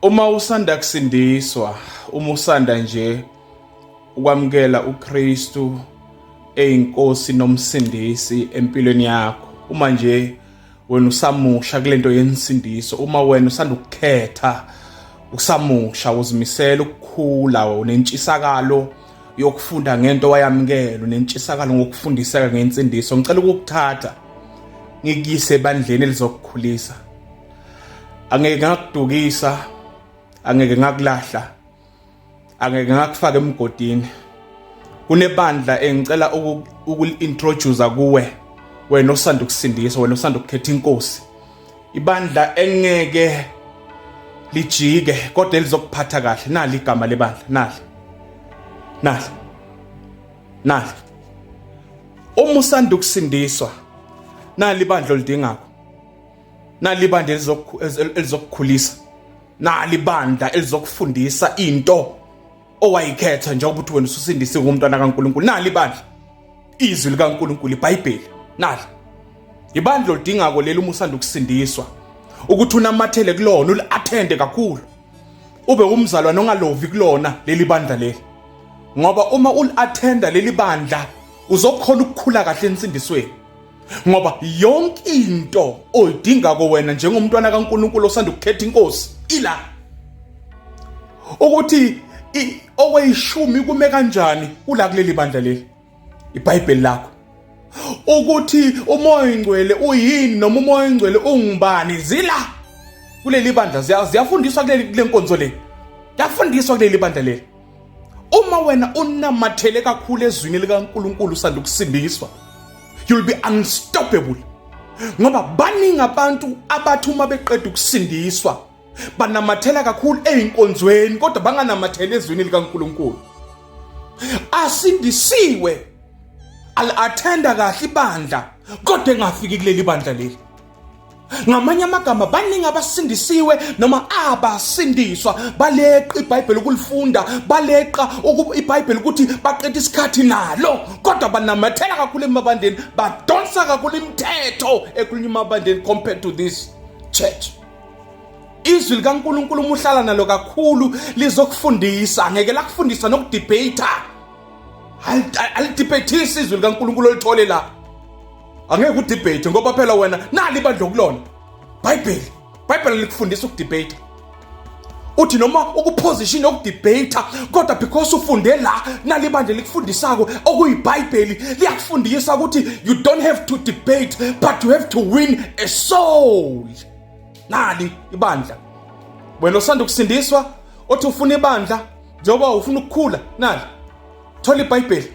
Uma usanda kusindiswa, uma usanda nje ukwamukela uKristu eyinkosi nomsindisi empilweni yakho, uma nje wena usamusha kulento yensindiso, uma wena usanda ukukhetha, usamusha uzimisela ukukhula, unentshisakalo yokufunda ngento wayamukela, unentshisakalo ngokufundiseka ngensindiso, ngicela ukukuthatha ngikuyise ebandleni elizokukhulisa. Angeke ngakudukisa, angeke ngakulahla, angeke ngakufaka emgodini. Kunebandla engicela ukuli-introduce kuwe, wena osanda ukusindiswa, wena osanda ukukhetha inkosi, ibandla engeke lijike kodwa elizokuphatha kahle. Nali igama lebandla, nali, nali, nali. Uma usanda ukusindiswa, nali ibandla olidingako, nali ibandla elizokukhulisa, nali ibandla elizokufundisa into owayikhetha njengoba uthi wena ususindisiwe umntwana kaNkulunkulu. Nali ibandla, izwi likaNkulunkulu, iBhayibheli. Nali ibandla olidingako leli uma usanda ukusindiswa, ukuthi unamathele kulona, uli-athende kakhulu, ube umzalwane ongalovi kulona leli bandla leli, ngoba uma uli-athenda leli bandla uzokhona ukukhula kahle ensindisweni, ngoba yonke into oyidingako wena njengomntwana kaNkulunkulu osanda ukukhetha inkosi ila. Ukuthi okweyishumi kume kanjani kula kuleli bandla leli, iBhayibheli lakho, ukuthi umoya oyingcwele uyini noma umoya oyingcwele ungubani, zila kuleli bandla, ziyafundiswa kuleli, kule nkonzo le, yafundiswa kuleli bandla leli. Uma wena unamathele kakhulu ezwini likaNkulunkulu usanda ukusindiswa, you'll be unstoppable, ngoba baningi abantu abathi uma beqeda ukusindiswa banamathela kakhulu ey'nkonzweni kodwa banganamatheli ezwini likaNkulunkulu. Asindisiwe, al-athenda kahle ibandla, kodwa engafiki kuleli bandla leli. Ngamanye amagama, baningi abasindisiwe noma abasindiswa baleqa iBhayibheli ukulifunda, baleqa iBhayibheli ukuthi baqeda isikhathi nalo, kodwa banamathela kakhulu emabandleni, badonsa kakhulu imithetho ekhulunywa emabandleni compared to this church. Izwi likaNkulunkulu uma uhlala nalo kakhulu lizokufundisa, ngeke lakufundisa nokudebate, alidebate izwi likaNkulunkulu olithole la. Angeke udebate, ngoba phela wena nali ibandla okulona, Bhayibheli. Bhayibheli likufundisa ukudebate, uthi noma ukuposition yokudebate, kodwa because ufunde la, nali ibandla likufundisako okuyiBhayibheli, liyakufundisa ukuthi you don't have to debate but you have to win a soul. Nali ibandla, wena osanda ukusindiswa othi ufuna ibandla njengoba ufuna ukukhula, nali, thola iBhayibheli.